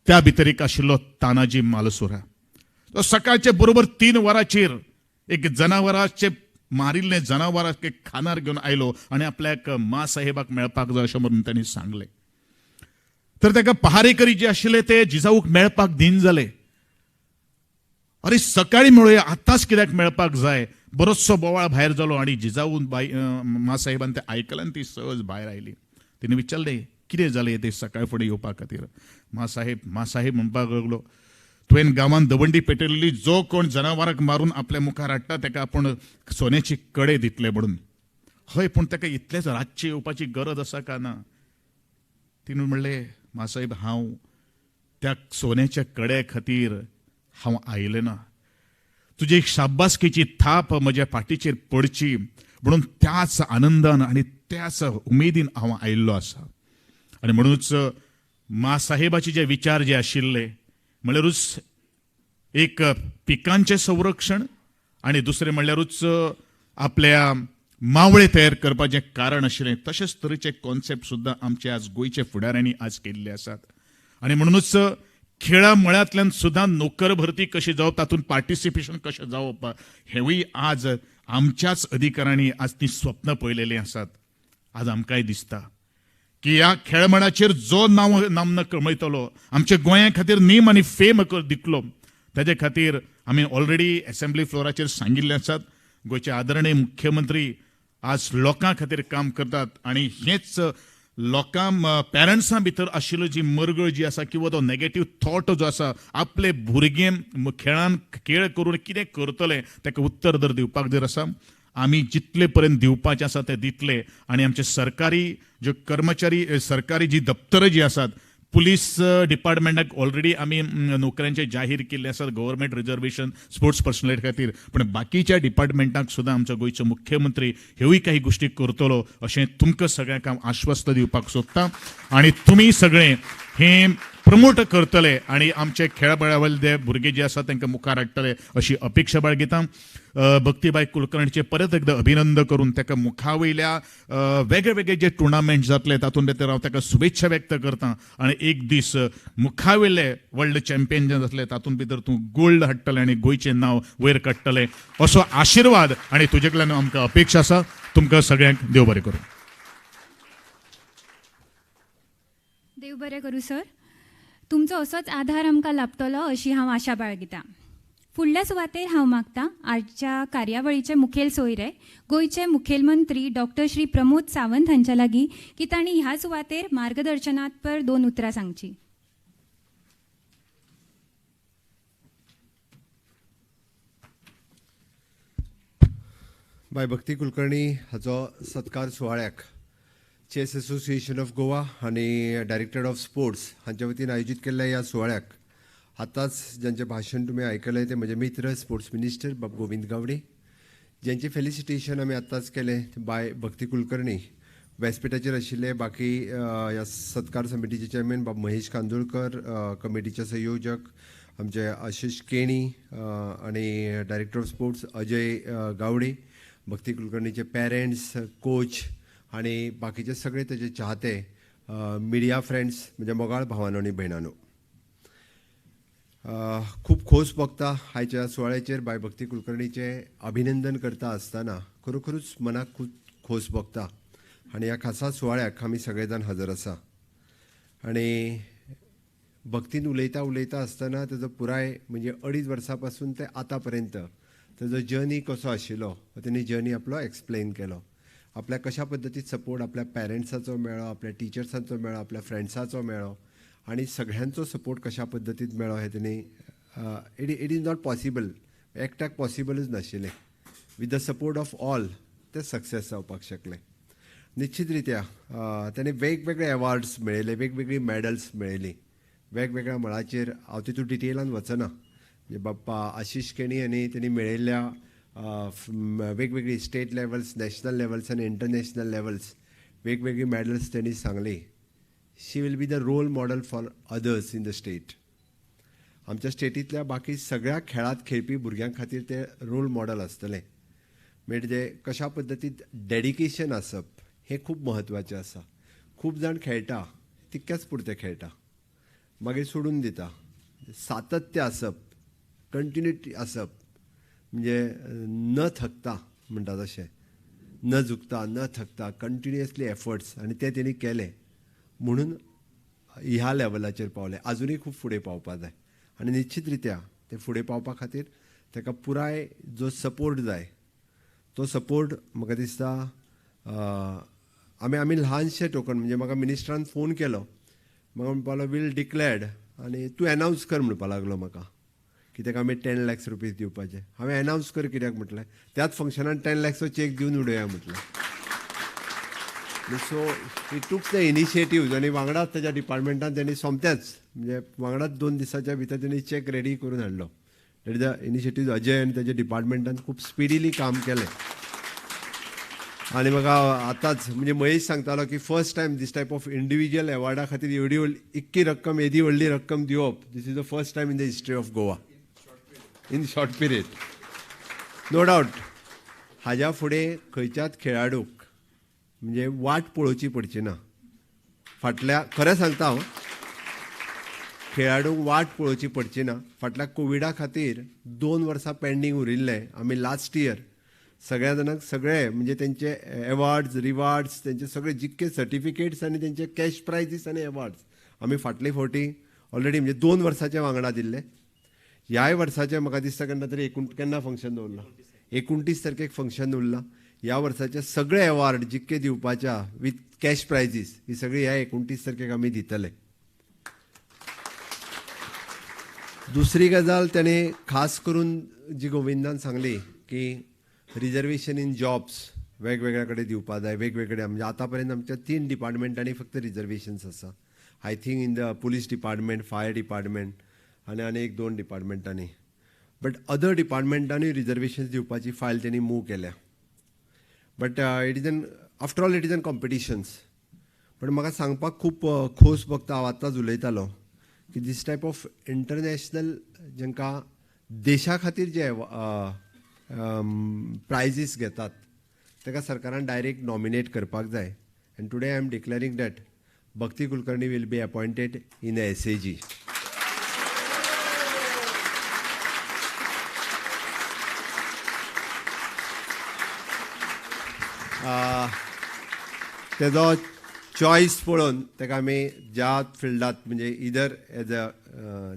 त्या भितर एक आशिल्लो तानाजी मालुसरे. तो सकाळचे बरोबर 3 वरांचेर एक जनावराचे मारिल्ले जनावराक खानार घेवन आयलो आनी आपल्याक मासाहेबाक मेळपाक जाय अशें म्हणून तांणी सांगलें. तर ताका पहारेकरी जे आशिल्ले ते जिजाऊक मेळपाक दिन जाले. अरे सकाळी मेळुया, आतांच कित्याक मेळपाक जाय? बरोचसो बोवाळ भायर जालो आनी जिजाऊ बाई मासाहेबान तें आयकलें आनी ती सहज भायर आयली. तिणें विचारलें कितें जालें तें सकाळ फुडें येवपा खातीर? मासाहेब म्हणपाक लागलो, तुवें गांवांत दवंडी पेटयल्ली, जो कोण जनावरांक मारून आपल्या मुखार हाडटा ताका आपूण सोन्याची कडे दितले म्हणून. हय, पूण ताका इतलेंच रातचें येवपाची गरज आसा काय ना? तिणें म्हणलें, मासाहेब हांव त्या सोन्याच्या कड्या खातीर हांव आयलें ना, तुजी एक शाबासकीची थाप म्हज्या फाटीचेर पडची म्हणून त्याच आनंदान आनी त्याच उमेदीन हांव आयिल्लो आसा. आनी म्हणूनच मासाहेबाचे जे विचार जे आशिल्ले म्हणल्यारूच एक पिकांचें संरक्षण आनी दुसरें म्हणल्यारूच आपल्या मावळे तयार करपाचें कारण आशिल्लें, तशेंच तरेचे कॉन्सेप्ट सुद्दां आमचे आज गोंयचे फुडाऱ्यांनी आज केल्ले आसात. आनी म्हणूनच खेळा मळ्यांतल्यान सुद्दां नोकर भरती कशी जावप, तातूंत पार्टिसिपेशन कशें जावप हेवूय आज आमच्याच अधिकाऱ्यांनी आज ती स्वप्न पळयलेलीं आसात. आज आमकांय दिसता की ह्या खेळमळाचेर जो नांव नामना कमयतलो, आमच्या गोंया खातीर नेम आनी फेम दितलो, ताजे खातीर आमी ऑलरेडी एसेंब्ली फ्लोराचेर सांगिल्लें आसात. गोंयचे आदरणीय मुख्यमंत्री आज लोकां खातीर काम करतात आनी हेच लोकां पेरंट्सां भितर आशिल्ली जी मरगळ जी आसा किंवा तो नेगेटीव थॉट जो आसा, आपले भुरगे खेळान खेळ करून कितें करतले ताका उत्तर जर दिवपाक जर आसा, आमी जितले पर्यंत दिवपाचें आसा ते दितले. आनी आमचे सरकारी ज्यो कर्मचारी, सरकारी जी दप्तरां जी आसात, पुलीस डिपार्टमेंटाक ऑलरेडी आमी नोकऱ्यांचे जाहीर केल्ले आसात गव्हर्मेंट रिजर्वेशन स्पोर्ट्स पर्सनॅलिटी खातीर, पूण बाकीच्या डिपार्टमेंटाक सुद्दां आमचो गोंयचो मुख्यमंत्री ह्योय काही गोश्टी करतलो अशें तुमकां सगळ्यांक हांव आश्वस्त दिवपाक सोदता. आनी तुमी सगळे हें प्रमोट करतले आनी आमचे खेळाबळावयले जे भुरगे जे आसा तांकां मुखार हाडटले अशी अपेक्षा बाळगिता. भक्तीबाय कुलकर्णीचें परत एकदां अभिनंदन करून ताका मुखावयल्या वेगळे वेगळे जे टुर्नामेंट जातले तातूंत भितर हांव ताका शुभेच्छा व्यक्त करता आनी एक दीस मुखावयले वर्ल्ड चॅम्पियन जे जातले तातूंत भितर तूं गोल्ड हाडटलें आनी गोंयचें नांव वयर काडटलें असो आशिर्वाद आनी तुजे कडल्यान आमकां अपेक्षा आसा. तुमकां सगळ्यांक देव बरें करूं. देव बरें करूं सर. तुमचो असोच आधार आमकां लाभतलो अशी हांव आशा बाळगितां. फुडल्या सुवातेर हांव मागतां आजच्या कार्यावळीचे मुखेल सोयरे गोंयचे मुखेलमंत्री डॉक्टर श्री प्रमोद सावंत हांच्या लागीं की तांणी ह्या सुवातेर मार्गदर्शनात्पर 2 उतरां सांगची. बाय भक्ती कुलकर्णी हाचो सत्कार सुवाळ्याक चेस एसोसिएशन ऑफ गोवा आनी डायरेक्टर ऑफ स्पोर्ट्स हांच्या वतीन आयोजीत केल्ल्या ह्या सुवाळ्याक आतांच ज्यांचें भाशण तुमी आयकलें ते म्हजे मित्र स्पोर्ट्स मिनिस्टर बाब गोविंद गावडे, ज्यांचें फेलिसिटेशन आमी आत्तांच केलें बाय भक्ती कुलकर्णी, व्यासपिठाचेर आशिल्ले बाकी ह्या सत्कार समितीचे चेअरमॅन बाब महेश कांदोळकर, कमिटीचे संयोजक आमचे आशिष केणी आनी director of sports Ajay Gawde, Bhakti कुलकर्णीचे पेरंट्स, कोच आनी बाकीचे सगळे तेजे चाहते, मिडिया फ्रेंड्स, म्हज्या मोगाळ भावानो आनी भयणानो, खूब खोस भोगता आयच्या सुवाळ्याचेर बाय भक्ती कुलकर्णीचें अभिनंदन करता आसतना खरोखरूच मनाक खूब खोस भोगता आनी ह्या खासा सुवाळ्याक आमी सगळे जाण हजर आसा. आनी भक्तीन उलयता उलयता आसतना तेजो पुराय म्हणजे 2.5 वर्सां पासून ते आतां पर्यंत तेजो जर्नी कसो आशिल्लो तेणी जर्नी आपलो एक्सप्लेन केलो, आपल्याक कशा पद्दतीन सपोर्ट आपल्या पेरंट्साचो मेळ्ळो, आपल्या टिचर्सांचो मेळ्ळो, आपल्या फ्रेंड्साचो मेळ्ळो आनी सगळ्यांचो सपोर्ट कशा पद्दतीन मेळ्ळो हें तेणी it is not possible, एकट्याक पॉसिबलूच नाशिल्लें. With the support of all ते सक्सेस जावपाक शकले. निश्चित रित्या तेणें वेगवेगळे एवॉर्ड्स मेळयले, वेगवेगळी मॅडल्स मेळयली. वेगवेगळ्या मळाचेर हांव तितून डिटेलान वचना. म्हणजे बाप्पा आशिश केणी आनी तेणी मेळयल्ल्या वेगवेगळी स्टेट लेवल्स, नॅशनल लेवल्स आनी इंटरनॅशनल लेवल्स वेगवेगळी मॅडल्स तेणी सांगली. She will be the role model for others in the state. आमच्या स्टेटींतल्या बाकी सगळ्या खेळांत खेळपी भुरग्यां खातीर ते रोल मॉडल आसतलें. म्हणजे कशा पद्दतीन डेडिकेशन आसप हें खूब म्हत्वाचें आसा. खूब जाण खेळटा तितक्याच पुरतें खेळटा, मागीर सोडून दिता. सातत्य आसप, कंटिन्युटी आसप, म्हणजे न थकता म्हणटा तशें, न झुकता न थकता कंटिन्युअसली एफर्ट्स, आनी ते तेणी केले म्हणून ह्या लेवलाचेर पावले. आजुनूय खूब फुडें पावपा जाय आनी निश्चित रित्या ते फुडें पावपा खातीर ताका पुराय जो सपोर्ट जाय तो सपोर्ट म्हाका दिसता आमी आमी ल्हानशें टोकन, म्हणजे म्हाका मिनिस्टरान फोन केलो, म्हाका म्हणपाक लागलो वील डिक्लेर्ड आनी तूं एनावन्स कर म्हणपाक लागलो म्हाका की ताका आमी 10 lakhs rupees दिवपाचे. हांवें एनावन्स कर कित्याक म्हटलें, त्याच फंक्शनान 10 lakhsचो चॅक दिवन उडोवया म्हटलें. So he took the initiative आनी वांगडाच ताच्या डिपार्टमेंटान तेणी सोमतेच, म्हणजे वांगडाच 2 दिसाच्या भितर तेणी चॅक रेडी करून हाडलो. That is the initiative. Ajay आनी ताच्या डिपार्टमेंटान खूब स्पिडिली काम केलें. आनी म्हाका आतांच म्हणजे महेश सांगतालो की first time this type of individual एवॉर्डा खातीर एवढी व्हडली इतकी रक्कम, येदी व्हडली रक्कम दिवप, this is the first time in the history of Goa in short period. No doubt हाज्या फुडें खंयच्याच खेळाडूक म्हणजे वाट पळोवची पडची ना. फाटल्या, खरें सांगता हांव, खेळाडूंक वाट पळोवची पडची ना. फाटल्या कोविडा खातीर 2 वर्सां पेंडींग उरिल्लें. आमी लास्ट इयर सगळ्या जाणांक सगळे म्हणजे तेंचे एवॉर्ड्स, रिवॉर्ड्स, तेंचे सगळे जितके सर्टिफिकेट्स आनी तेंचे कॅश प्रायजीस आनी एवॉर्ड्स आमी फाटले फावटी ऑलरेडी म्हणजे 2 वर्साचे वांगडा दिल्ले. ह्याय वर्साचे म्हाका दिसता केन्ना तरी केन्ना फंक्शन दवरलां, 29 तारखेक फंक्शन दवरलां. ह्या वर्साचे सगळे एवॉर्ड जितके दिवपाच्या विथ कॅश प्रायजीस ही सगळी ह्या 29 तारखेक आमी दितले. दुसरी गजाल तेणें खास करून जी गोविंदान सांगली की रिजर्वेशन इन जॉब्स वेगवेगळ्या कडेन दिवपा जाय, वेगवेगळ्या म्हणजे आतां पर्यंत आमच्या 3 डिपार्टमेंटांनी फक्त रिजर्वेशन्स आसा. I think in the police department, fire department आनी आनी 1-2 डिपार्टमेंटांनी, बट अदर डिपार्टमेंटांनी रिजर्वेशन्स दिवपाची फायल तेणी मूव केल्या. But it is an after all it is an competitions. पण म्हाका सांगपाक खूब खोस भोगता, हांव आतांच उलयतालो की दीस टायप ऑफ इंटरनॅशनल जांकां देशा खातीर जे प्रायजीस घेतात ताका सरकारान डायरेक्ट नॉमिनेट करपाक जाय. And today I am declaring that Bhakti Kulkarni will be appointed in SAG. तेजो चॉयस पळोवन ताका आमी ज्या फिल्डांत म्हणजे either as a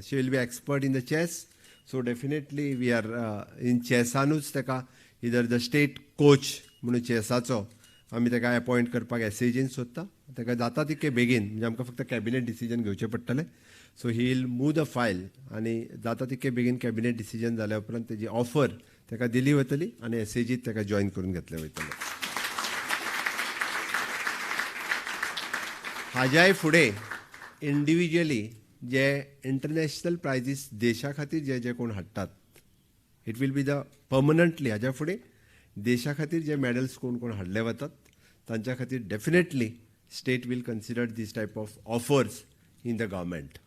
she will be expert in the chess, so definitely we are in चॅसानूच ताका इदर the state coach म्हणून चॅसाचो आमी ताका अपॉयंट करपाक एसएजीन सोदता. ताका जाता तितके बेगीन, म्हणजे आमकां फक्त कॅबिनेट डिसिजन घेवचें पडटलें. So he will move the file आनी जाता तितके बेगीन कॅबिनेट डिसिजन जाल्या उपरांत तेजी ऑफर ताका दिली वतली आनी एसएजीत ताका जॉयन करून घेतलें वयतलें. हाज्याय फुडें इंडिविज्युअली जे इंटरनॅशनल प्रायजीस देशा खातीर जे जे कोण हाडटात, it will be the permanently. हाज्या फुडें देशा खातीर जे मॅडल्स कोण कोण हाडले वतात तांच्या खातीर definitely state will consider this type of offers in the government.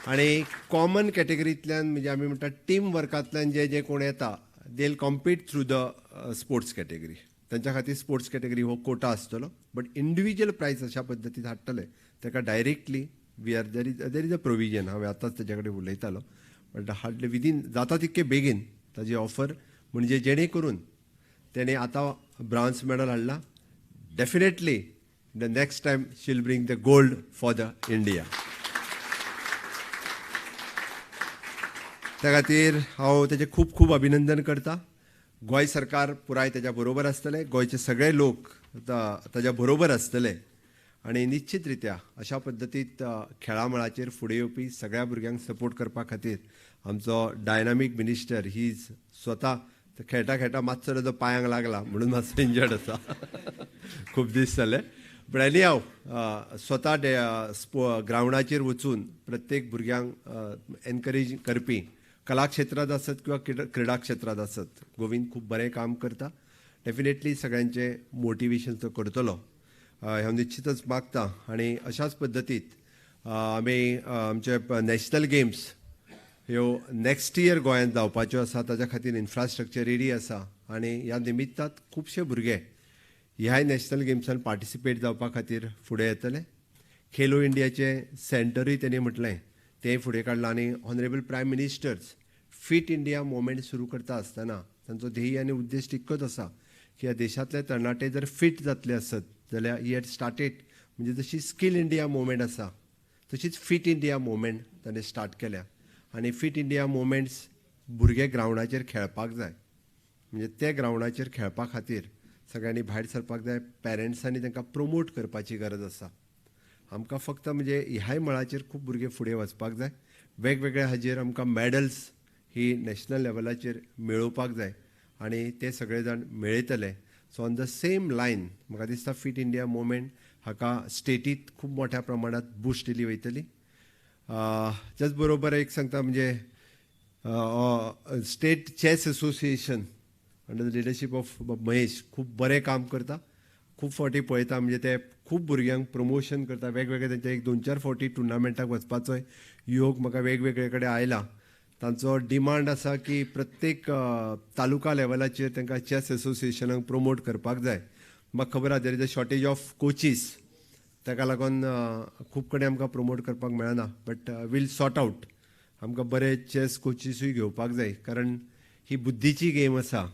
आनी कॉमन कॅटेगरींतल्यान म्हणजे आमी म्हणटा टीम वर्कांतल्यान जे जे कोण येता they will compete through the sports category. तांच्या खातीर स्पोर्ट्स कॅटेगरी हो कोटा आसतलो, बट इंडिविज्युअल प्रायज अशा पद्दतीन हाडटले ताका directly we are there is a provision. हांवें आतांच ताच्या कडेन उलयतालो, बट हाडले विदीन जाता तितके बेगीन ताजी ऑफर, म्हणजे जेणे करून तेणें आतां ब्रांज मॅडल हाडला, definitely the next time she will bring the gold for the India. त्या खातीर हांव तेजें खूब खूब अभिनंदन करता. गोंय सरकार पुराय तेज्या बरोबर आसतलें, गोंयचे सगळे लोक ताज्या बरोबर आसतले आनी निश्चित रित्या अशा पद्दतीत खेळा मळाचेर फुडें येवपी सगळ्या भुरग्यांक सपोर्ट करपा खातीर आमचो डायनामीक मिनिस्टर ही स्वता खेळटा खेळटा मातसो ताजो पांयांक लागला म्हणून मातसो इंजर्ड आसा. खूब दीस जाले. बट एनी हांव स्वता ग्रावंडाचेर वचून प्रत्येक भुरग्यांक एनकरेज करपी, कला क्षेत्रांत आसत किंवा क्रिडा क्षेत्रांत आसत, गोविंद खूब बरें काम करता. डेफिनेटली सगळ्यांचें मोटिवेशन तो करतलो हांव निश्चितच मागता. आनी अशाच पद्दतीत आमी आमचे नॅशनल गेम्स ह्यो नॅक्स्ट इयर गोंयांत जावपाच्यो आसा, ताच्या खातीर इन्फ्रास्ट्रक्चर रेडी आसा आनी ह्या निमित्तांत खुबशे भुरगे ह्याय नॅशनल गेम्सान पार्टिसिपेट जावपा खातीर फुडें येतले. खेलो इंडियाचें सेंटरूय तेणी म्हटलें तें फुडें काडलां आनी honourable prime ministers fit India movement सुरू करता आसतना तांचो ध्येय आनी उद्देश तितकोच आसा की ह्या देशांतले तरणाटे जर फिट जातले आसत जाल्यार he had started, म्हणजे जशी स्कील इंडिया मुवमेंट आसा तशीच फिट इंडिया मुवमेंट ताणें स्टार्ट केल्या. आनी फिट इंडिया मुवमेंट्स भुरगे ग्रावंडाचेर खेळपाक जाय, म्हणजे ते ग्रावंडाचेर खेळपा खातीर सगळ्यांनी भायर सरपाक जाय, पेरंट्सांनी तांकां प्रोमोट करपाची गरज आसा. आमकां फक्त म्हणजे ह्याय मळाचेर खूब भुरगे फुडें वचपाक जाय, वेगवेगळ्या हाजेर आमकां मॅडल्स ही नॅशनल लेवलाचेर मेळोवपाक जाय आनी ते सगळे जाण मेळयतले. So on the same line म्हाका दिसता फिट इंडिया मुवमेंट हाका स्टेटीत खूब मोठ्या प्रमाणांत बूस्ट दिली वयतली. त्याच बरोबर एक सांगता म्हणजे state chess association under the leadership of Mahesh खूब बरें काम करता. खूब फावटी पळयता म्हणजे ते खूब भुरग्यांक प्रमोशन करता, वेगवेगळे तेंचे एक 2-4 फावटी टुर्नामेंटाक वचपाचोय योग म्हाका वेगवेगळे कडेन आयला. तांचो डिमांड आसा की प्रत्येक तालुका लेवलाचेर तांकां चॅस एसोसिएशनाक प्रमोट करपाक जाय. म्हाका खबर आसा there is a shortage of coaches, ताका लागून खूब कडेन आमकां प्रमोट करपाक मेळना, बट वील सॉर्ट आवट. आमकां बरे चॅस कोचीसूय घेवपाक जाय, कारण ही बुद्धीची गेम आसा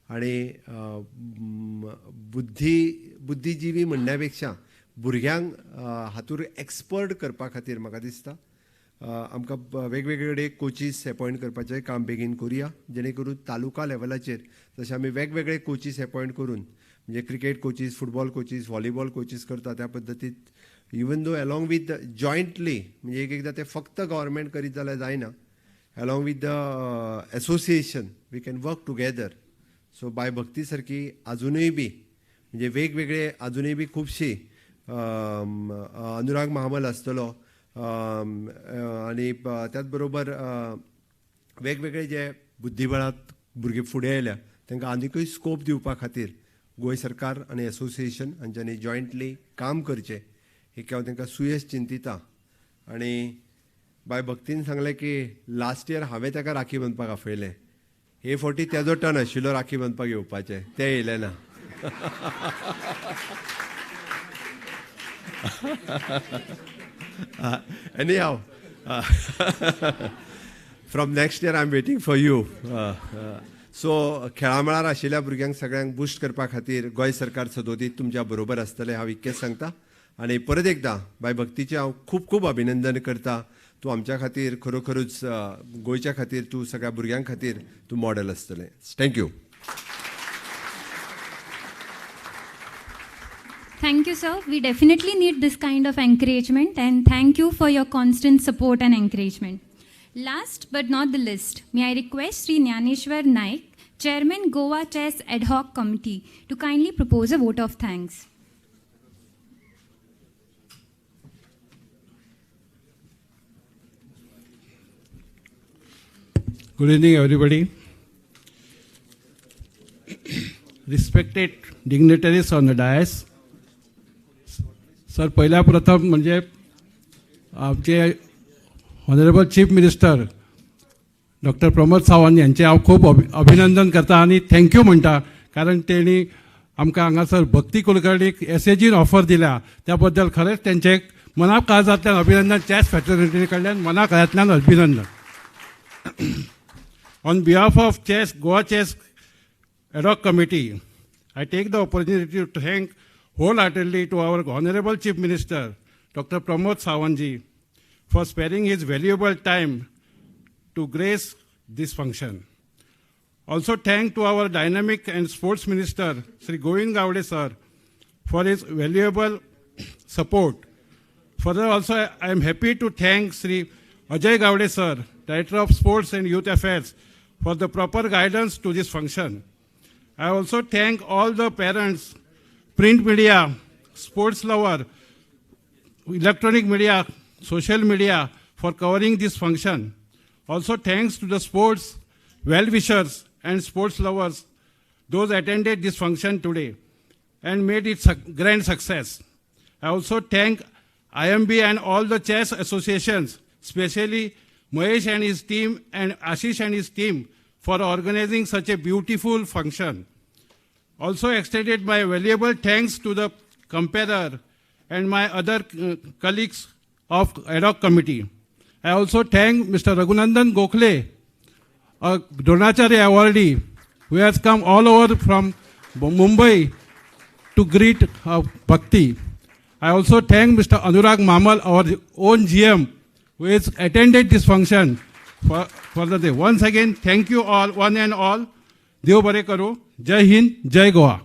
आनी बुद्धिजिवी म्हणण्या पेक्षा भुरग्यांक हातूर एक्सपर्ट करपा खातीर म्हाका दिसता आमकां वेगवेगळे कडेन कोचीस एपॉयंट करपाचें काम बेगीन करुया, जेणे करून तालुका लेवलाचेर जशें आमी वेगवेगळे कोचीस एपॉयंट करून म्हणजे cricket coaches, football coaches, volleyball coaches करता त्या पद्दतीत even though along with jointly, म्हणजे एक एकदां तें फक्त गव्हर्मेंट करीत जाल्यार जायना, along with the association we can work together. So बाय भक्ती सारकी आजुनूय बी म्हणजे वेगवेगळे आजुनूय बी खुबशीं अनुराग महामल आसतलो आनी त्याच बरोबर वेगवेगळे जे बुद्धिबळांत भुरगे फुडें आयल्या तांकां आनिकूय स्कोप दिवपा खातीर गोंय सरकार आनी एसोसिएशन हांच्यांनी जॉयंटली काम करचें हें हांव तांकां सुयश चिंतिता. आनी बाय भक्तीन सांगलें की लास्ट इयर हांवें ताका राखी बांदपाक आपयलें, हे फावटी तेजो टर्न आशिल्लो राखी बांदपाक येवपाचें, तें येयलें ना. Anyhow, from next year I am waiting for you. So खेळा मळार आशिल्ल्या भुरग्यांक सगळ्यांक बुस्ट करपा खातीर गोंय सरकार सदोदीत तुमच्या बरोबर आसतलें हांव इतकेंच सांगता. आनी परत एकदां बाय भक्तीचें हांव खूब खूब अभिनंदन करता. तूं आमच्या खातीर खरोखरूच गोंयच्या खातीर, तूं सगळ्या भुरग्यां खातीर तूं मॉडल आसतलें. Thank you. Thank you, sir. We definitely need this kind of encouragement, and thank you for your constant support and encouragement. Last but not the least, may I request Sri Dnyaneshwar Naik, Chairman Goa Chess Ad Hoc Committee, to kindly propose a vote of thanks. Good evening, everybody. Respected dignitaries on the dais, sir, पहिल्या प्रथम म्हणजे आमचे honourable chief minister doctor Pramod Sawant यांचे हांव खूब अभिनंदन करता आनी thank you म्हणटा, कारण तेणी आमकां हांगासर भक्ती कुलकर्णीक एसएजीन ऑफर दिल्या त्या बद्दल खरेंच तेंचे मना काळजांतल्यान अभिनंदन, चॅस फॅटर्निटी कडल्यान मना काळजांतल्यान अभिनंदन. On behalf of Chess Goa Chess Ad Hoc Committee, I take the opportunity to thank wholeheartedly to our Honorable Chief Minister, Dr. Pramod Sawant, for sparing his valuable time to grace this function. Also thank to our dynamic and sports minister, Sri Govind Gaude sir, for his valuable support. Further also, I am happy to thank Sri Ajay Gaude sir, Director of Sports and Youth Affairs, for the proper guidance to this function. I also thank all the parents Print media, sports lover, electronic media, social media for covering this function. Also thanks to the sports well-wishers and sports lovers, those attended this function today and made it grand success. I also thank IMB and all the chess associations, especially Mahesh and his team and Ashish and his team for organizing such a beautiful function. Also extended my valuable thanks to the comparer and my other colleagues of ad hoc committee. I also thank Mr. Raghunandan Gokhale, a Dronacharya awardee, who has come all over from Mumbai to greet Bhakti. I also thank Mr. Anurag Mamal, our own GM, who has attended this function for the day. Once again, thank you all, one and all. Dev bare karo. Jai Hind, Jai Goa.